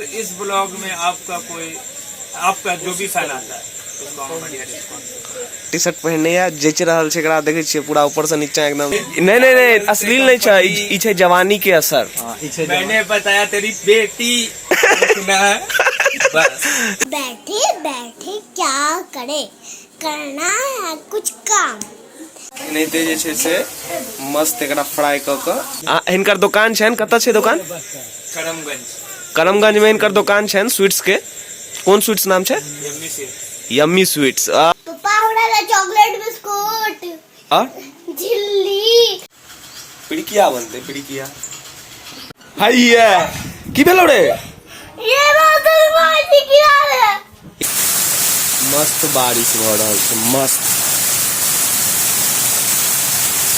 इस ब्लॉग में आपका कोई आपका जो भी फैन आता है उसको हम बढ़िया डिस्काउंट। टी शर्ट पहिरने या जचि रहल छै एकरा। देखै छियै पूरा ऊपर से नीचा एकदम। नहीं नहीं नहीं, अश्लील नहीं छै, ई छै जवानी के असर। मैंने बताया तेरी बेटी सुना है बस। बैठे बैठे क्या करे, करना है कुछ काम। एनाहिते जे छै से मस्त एकरा फ्राई कऽ कऽ। आ हिनकर दोकान छनि, कतऽ छै दोकान? करमगंज। करमगंज में हिनकर दोकान छनि स्वीट्स के। कोन स्वीट्स नाम छै? Yummy sweets. Yummy sweets. पप्पा, हमरा ला चॉकलेट बिस्कुट। आ झिल्ली। पिड़किया बनतै, पिड़किया। हैया, की भेलौ रे? ये बात भाई गिरा रे। मस्त बारिश भऽ रहल छै, मस्त।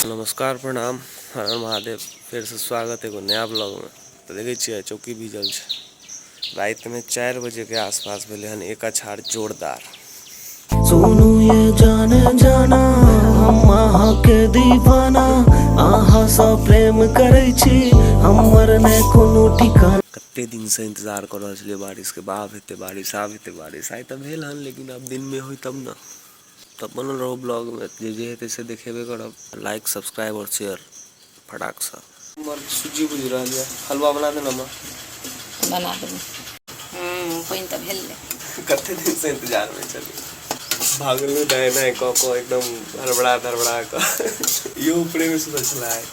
नमस्कार, प्रणाम, हर हर महादेव। फेरसँ स्वागत एगो नया ब्लॉगमे। तऽ देखै छियै चौकी भीजल छै। रातिमे 4 बजेके आसपास भेलै हन एक अछार जोरदार। सोनू ये जाने जाना, हम अहाँ के दीवाना, अहाँ सँ प्रेम करै छी, हमर ने कोनो ठिकाना। कते दिनसँ इंतजार कऽ रहल छलियै बारिशके, आब हेतै बारिश, आब हेतै बारिश। आइ तऽ भेल हन, लेकिन आब दिनमे होय तब ने। तऽ बनल रहू ब्लॉगमे, जे जे हेतै से देखेबे करब। लाइक, सब्सक्राइब आओर शेयर फटाकसँ। हमर सूजी बुझि रहल यऽ, हलवा बना देना माँ। बना देबै। पानि तऽ भेलै। कते दिनसँ इंतजारमे छलियै। भागलहुँ दाएँ दाएँ कऽ कऽ एकदम हड़बड़ा धड़बड़ा कऽ। इहो ऊपरेमे सुतल छलै आइ।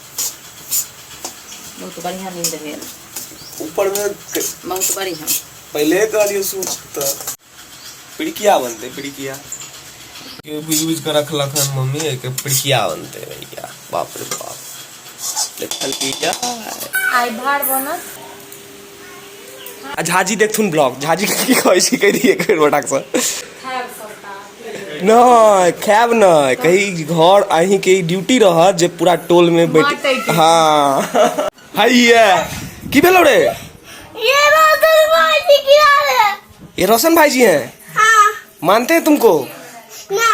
बहुत बढ़िआँ नींद भेल। ऊपरमे। बहुत बढ़िआँ। पहिले कहलियै सुत तऽ पिड़किया बनतै, पिड़किया। भुजि भुजि कऽ रखलक हन मम्मी, एहिके पिड़किया बनतै। भैया, बाप रे बाप, देखल की जाय। आइ भार बनत। आ झाजी देखथुन ब्लॉग, झाजी की कहै छै, कहि दियै एक बेर फटाक से। खायब सबटा। नहि खायब, नहि कही घर अहींके ड्यूटी रहत जे पूरा टोल में बैठ। बाँटैके। हाँ, हैया, की भेलौ रे? ये रोशन भाई जी गिरा रे। ये रोशन भाई जी हैं? हाँ। मानते हैं तुमको? ना,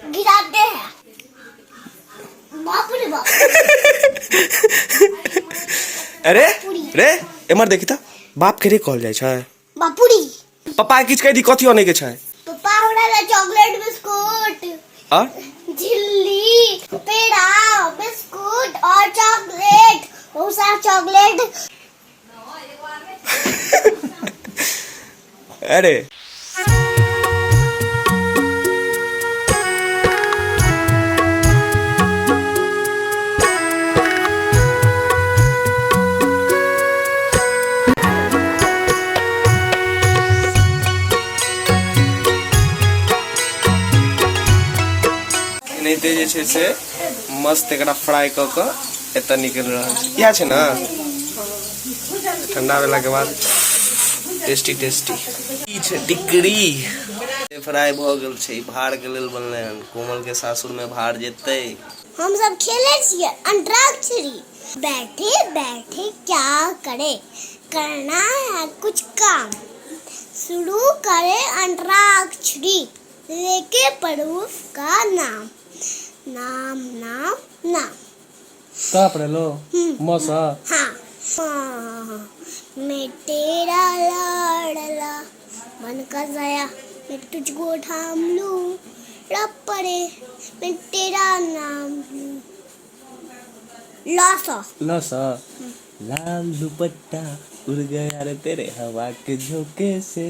गिराते हैं, बाप रे बाप। अरे रे, एमहर देखी तऽ, बाप के रे कहल जाइ छै? बापुरी। पप्पा के किछु कहि दी, कथी अनै के छै? पप्पा, हमरा ला चॉकलेट बिस्कुट। और? झिल्ली, पेड़ा, बिस्कुट और चॉकलेट, बहुत सारा चॉकलेट। अरे एनाहिते जे छै से मस्त एकरा फ्राई कऽ कऽ एतऽ निकलि रहल छै। इएह छै ने, ठंडा भेलाके बाद टेस्टी टेस्टी। ई छै टिकरी, फ्राई भऽ गेल छै। ई भार के लेल बनलै हन, कोमल के सासुर में भार जेतै। हम सब खेले छियै अंतराक्षरी। बैठे बैठे क्या करे, करना है कुछ काम। शुरू करे अंतराक्षरी, लेके पड़ोस का नाम, नाम, नाम, नाम। कहाँ पढ़ेलो मौसा? हाँ हाँ, मैं तेरा लाडला मन का जाया, मैं तुझको थाम लूं, रब परे मैं तेरा नाम लूं। लासा। लसा, लाल दुपट्टा उड़ गया रे तेरे हवा के झोंके से,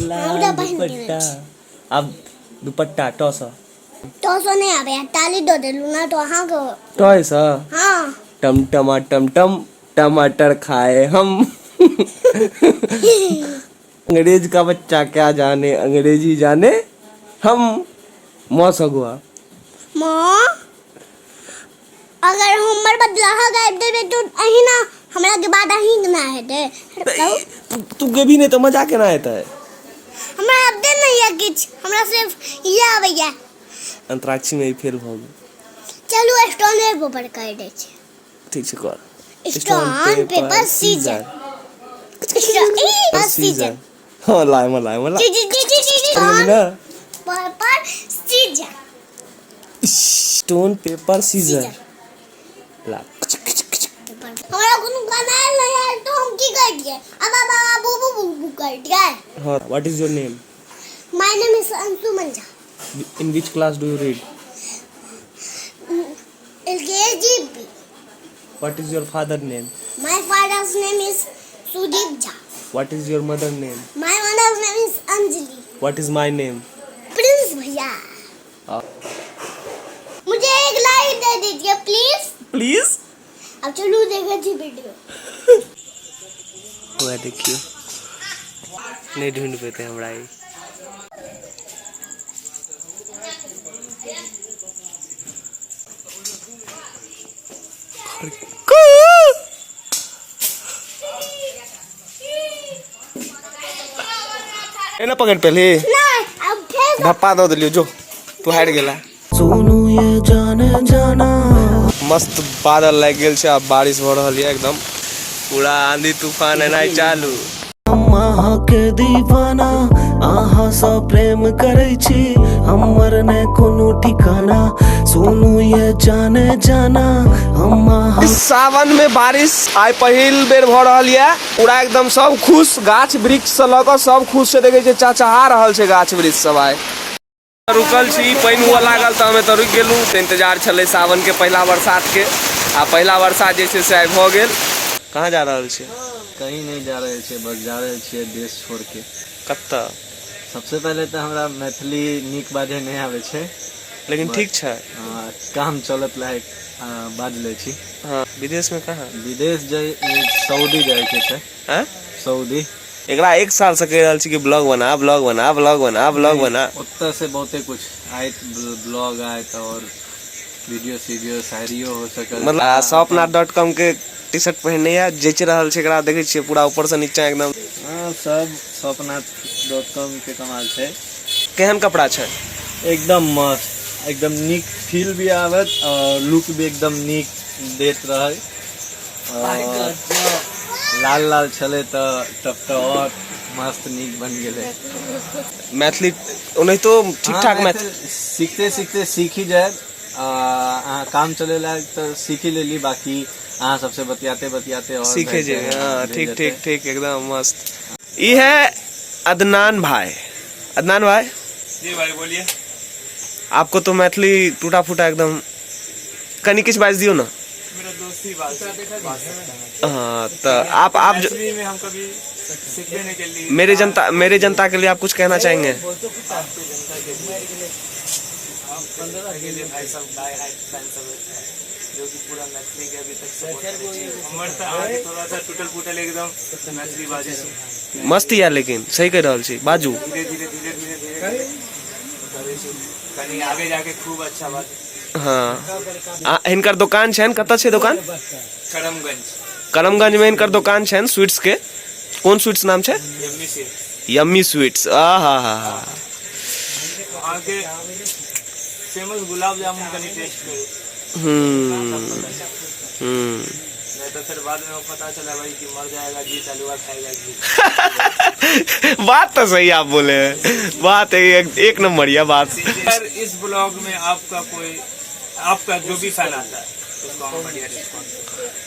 लाल हमरा बहिन के। दुपट्टा। अब दुपट्टा टस। तो सो नहीं आवे, ताली दो देलू ना तो अहाँ को। टस। हाँ। टम टमा टम टम टमाटर खाए हम, अंग्रेज का बच्चा क्या जाने अंग्रेजी, जाने हम। मौ सगुआ। माँ, अगर हमर बदला गाबि देबै तो अहिना हमरा के बाद अहीं के ना हेतै, कहू। तू गेबी नहि तऽ मजा केना हेतै? हमरा आबते नहीं है किछु, हमरा सिर्फ इएह आबैया। अंतराक्षी में ई फेल भऽ गेल। चलू, स्टोन पेपर कर दै छी। ठीक छै, कर। Stone paper scissor, scissor. हाँ, लाय मला, लाय मला। जी जी जी जी जी। गेली ना? Paper scissor. Stone paper scissor ला। हमरा कोनो गाना आयल नहीं आयल तो हम की करियै? अब अब अब बू बू कर, ठीक है? हाँ, what is your name? My name is Anshuman Jha. In which class do you read? LKG. What is your father name? My father's name is Sudeep Jha. What is your mother name? My mother's name is Anjali. What is my name? Prince भैया। मुझे एक like they दीजिए please. Please. अब चलो देखा जी video. वह देखियो, नहीं ढूंढ पेते हमरा ई। एना पकड़ पहले। नहीं, अब फिर धप्पा दऽ देलियो, जो तू हारि गेला। सुनू ये जाने जाना। मस्त बादल लागि गेल छै, आब बारिश भऽ रहल यऽ, एकदम पूरा आंधी तूफान एनाइ चालू। हम अहाँके दीवाना, अहाँ सँ प्रेम करै छी, हमर ने कोनो ठिकाना। सुनू ये जाने जाना, हम अहाँ सावन में बारिश आइ पहिल बेर भऽ रहल यऽ। पूरा एकदम सब खुश, गाछ वृक्ष से लऽ कऽ सब खुश छै। देखै छै चहचहा रहल छै गाछ वृक्ष सब। आइ रुकल छी, पानि हुअ लागल तऽ हम एतऽ रुकि गेलहुँ। तऽ इंतजार छलै सावन के पहिला बरसात के, आ पहिला बरसात जे छै से आइ भऽ गेल। कहाँ जा रहल छी? कहीं नहीं जा रहल छियै, बस जा रहल छियै देश छोड़ के। कतऽ? सबसे पहिले तऽ हमरा मैथिली नीक बाजै नहि आबै छै। लेकिन ठीक छै। काम चलत लायक बाज लै छी। हाँ, विदेश में कहाँ? विदेश जाइ, सऊदी जाइके छै। आँय? सऊदी। एकरा एक साल से कहि रहल छी कि ब्लॉग बना, ब्लॉग बना, ब्लॉग बना, ब्लॉग बना। ओतऽ से बहुते कुछ आयत, ब्लॉग आयत और वीडियो सीडियो, शायरियो हो सकल। मतलब सपना.com के टी शर्ट पहिरने यऽ, जचि रहल छै एकरा। देखै छियै पूरा ऊपर से नीचा एकदम। हाँ, सब सपना.com के कमाल छै। केहन कपड़ा छै? एकदम मस्त, एकदम नीक फील भी आवत और लुक भी एकदम नीक देत रहै। और लाल लाल छलै तऽ तब तऽ और मस्त नीक बन गेलै। मैथिली ओनाहितो ठीक ठाक। हाँ, मैथिली सीखते सीखते सीख ही जायब। अहाँ काम चले लायक तऽ सीखी लेली, बाकी अहाँ सबसे बतियाते बतियाते और सीखे भए जे जेतै, हाँ, भए ठीक। जेतै। ठीक ठीक, एकदम मस्त। ई है अदनान भाई। अदनान भाई। जी भाई, बोलिए। आपको तो मैथिली टूटा फूटा एकदम, कनी किछु बाजि दियौ ना। मेरा दोस्त ही बात बात सकता है। हाँ, तो आप जो मैथिली में हम कभी सीखने नहीं के लिए। मेरे जनता के लिए आप कुछ कहना चाहेंगे? आपके जनता के लिए, आप के लिए भाई सब डाई हार्ड फैन सब है, जो कि पूरा मैथिली के अभी तक सपोर्ट करै छी। हमर तऽ अहाँके थोड़ा सा टूटल फूटल एकदम मैथिली बाजै छी। मस्त या, लेकिन सही कहि रहल छी, बाजू। धीरे धीरे धीरे धीरे धीरे करै छी, कनी आगे जाके खूब अच्छा बात। हाँ, आ हिनकर दोकान छनि, कतऽ छै दोकान? करमगंज। करमगंज में हिनकर दोकान छनि स्वीट्स के। कोन स्वीट्स नाम छै? यम्मी से। यम्मी स्वीट्स, आ हा हा हा। वहाँ के फेमस गुलाब जामुन कनी टेस्ट करू। हम्म हम्म नहीं तो फिर बाद में वो पता चला भाई कि मर जाएगा जी, हलवा खाएगा जी। बात तो सही आप बोले हैं, बात एक, एक नंबर यह बात। सर, इस ब्लॉग में आपका कोई, आपका जो भी फैन आता है उसको हम बढ़िया डिस्काउंट।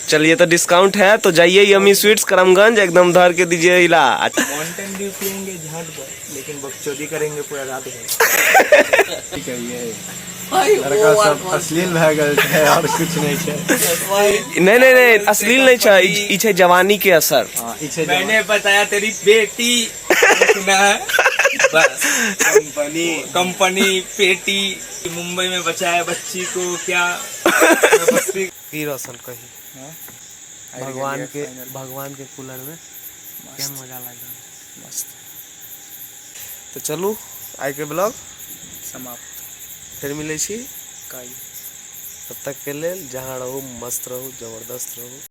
चलिए, तो डिस्काउंट है तो जाइए यम्मी स्वीट्स करमगंज, एकदम धर के दीजिए इला। माउंटेन ड्यू पियेंगे झाट पर, लेकिन बकचोदी करेंगे पूरा रात भर। ठीक है, ये लड़का सब अश्लील भए गेल छै और कुछ नहीं छै। नहीं नहीं नहीं, अश्लील नहीं छै, ई छै जवानी के असर। हाँ, ई छै। मैंने बताया तेरी बेटी सुना है, बस कंपनी कंपनी पेटी मुंबई में बचाया बच्ची को, क्या बस्ती। की रोशन कही, भगवान के कूलर में केहन मजा लागि रहल, मस्त। तऽ चलू, आइके ब्लॉग समाप्त। फेर मिलै छी काल्हि। तब तक के लेल जहाँ रहू मस्त रहू, जबरदस्त रहू।